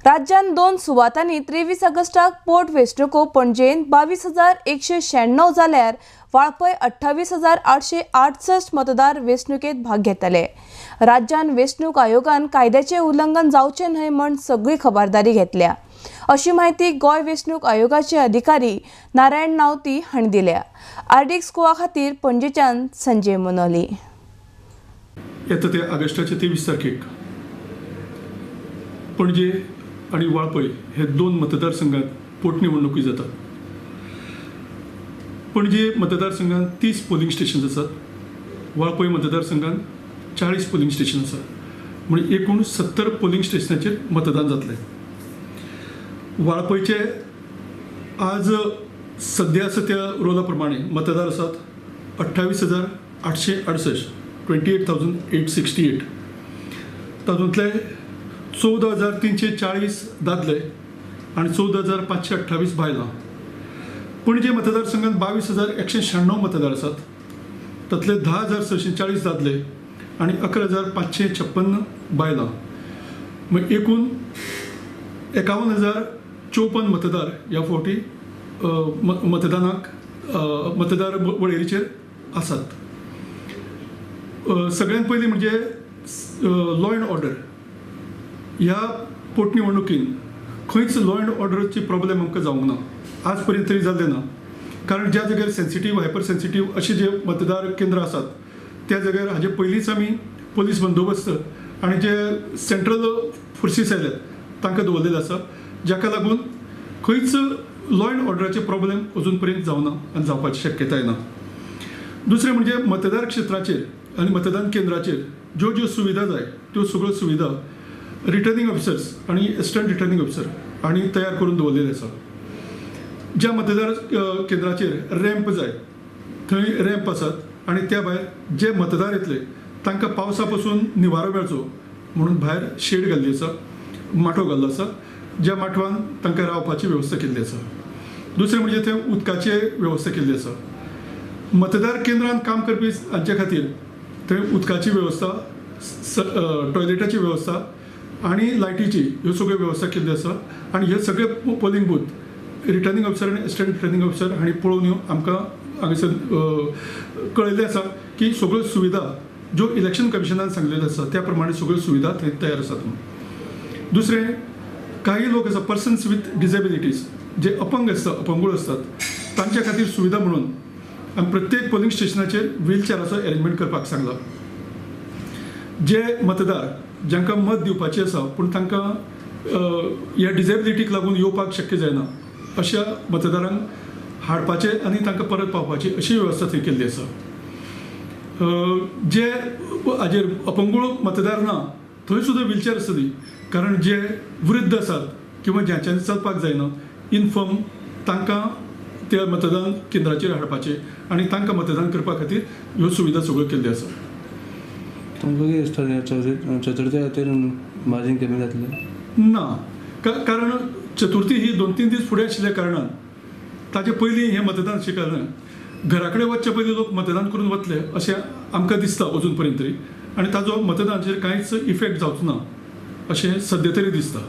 राज्यान 2 सुवातांनी 23 ऑगस्टाक पोट वेंचणुको पणजेंत 22,196 जाल्यार वाळपय 28,868 मतदार वेंचणुकेत भाग घेतले. राज्यान वेंचणूक आयोगान कायद्याचे उल्लंघन जावचें न्हय म्हूण सगळी खबरदारी घेतल्या, अशी माहिती गोंय वेंचणूक आयोगाचे अधिकारी नारायण नावती हांणी दिल्या. आरडीएक्स गोवा खातीर पणजेच्यान संजय मुनोली. येता ते ऑगस्टाचे 23 तारखेक पणजे आणि वाळपय हे 2 मतदारसंघात पोटनिवडणुकी जातात. पणजे मतदारसंघात 30 पोलिंग स्टेशन आसात, वाळपय मतदारसंघात 40 पोलिंग स्टेशन आसात, म्हणजे एकूण 70 पोलिंग स्टेशनाचेर मतदान जातलें. वाळपयचे आज सद्या आसा त्या रोला प्रमाणे मतदार आसात 28,868, 28,868. तातूंतले 14,340 दादले आनी 14,528 बायलां. पणजे मतदारसंघात 22,196 मतदार आसात, तातले 10,640 दादले आनी 11,556 बायलां. मागीर एकूण 51,054 मतदार ह्या फावटी मतदानाक मतदार वळेरीचेर आसात. सगळ्यांत पयलीं म्हणजे लॉ एंड ऑर्डर. ह्या पोटनिवडणुकीन खंयच लॉ एंड ऑर्डरची प्रॉब्लेम आमकां जावंक ना, आज पर्यंत तरी जाल्लें ना. कारण ज्या जाग्यार सेन्सिटीव, हायपर सेन्सिटीव अशे जे मतदार केंद्र आसात त्या जाग्यार हाजे पयलींच आमी पोलीस बंदोबस्त आनी जे सेंट्रल फोर्सीस आयल्यात तांकां दवरलेले आसा, जाका लागून खंयच लॉ एंड ऑर्डराचे प्रॉब्लेम अजून पर्यंत जावना आनी जावपाची शक्यताय ना. दुसरें म्हणजे मतदार क्षेत्राचेर आनी मतदान केंद्राचेर ज्यो ज्यो सुविधा जाय त्यो सगळ्यो सुविधा रिटर्निंग ऑफिसर्स आनी एसिस्टंट रिटर्निंग ऑफिसर हांणी तयार करून दवरलेले आसा. ज्या मतदार केंद्राचेर रॅम्प जाय थंय रॅम्प आसात आनी त्या भायर जे मतदार येतले तांकां पावसा पसून निवारो मेळचो म्हणून भायर शेड घाल्ली आसा, माटो घाल्लो आसा, ज्या माटवान तांकां रावपाची वेवस्था केल्ली आसा. दुसरें म्हणजे थंय उदकाची वेवस्था केल्ली आसा. मतदार केंद्रांत काम करपी हांचे खातीर थंय उदकाची वेवस्था, टॉयलेटाची वेवस्था आनी लायटीची ह्यो सगळ्यो वेवस्था केल्ली आसा. आनी हे सगळे पोलिंग बूथ रिटर्निंग ऑफिसर आनी एसिस्टंट रिटर्निंग ऑफिसर हांणी पळोवन ह्यो आमकां हांगासर कळयल्लें आसा की सगळ्यो सुविधा ज्यो इलेक्शन कमिशनान सांगलेल्यो आसा त्या प्रमाणे सगळ्यो सुविधा थंय तयार आसात म्हणून. दुसरें, काही लोक आसा पर्सन्स विथ डिसेबिलिटीज, जे अपंग आसता, अपंगूळ आसतात, तांच्या खातीर सुविधा म्हणून आमी प्रत्येक पोलिंग स्टेशनाचेर व्हीलचॅराचो एरेंजमेंट करपाक सांगला. जे मतदार जांकां मत दिवपाचें आसा पूण तांकां ह्या डिसेबिलिटीक लागून येवपाक शक्य जायना अशा मतदारांक हाडपाचें आनी तांकां परत पावपाची अशी वेवस्था थंय केल्ली आसा. जे हाजेर अपंगूळ मतदार ना थंय सुद्दां व्हीलचॅर आसतली, कारण जे वृद्ध आसात किंवा ज्यांच्यानी चलपाक जायना इनफर्म तांकां त्या मतदान केंद्राचेर हाडपाचें आनी तांकां मतदान करपा खातीर ह्यो सुविधा सगळ्यो केल्ल्यो आसा. तुमकां कितें दिसता चतुर्थी खातीर मार्जीन कमी जातलें? ना, कारण चतुर्थी ही 2-3 दीस फुडें आशिल्ल्या कारणान ताजे पयलीं हें मतदान अशें कारणान घरा कडेन वचचे पयलीं लोक मतदान करून वतले अशें आमकां दिसता अजून पर्यंत तरी, आनी ताजो मतदानाचेर कांयच इफेक्ट जावचो ना अशें सद्या तरी दिसता.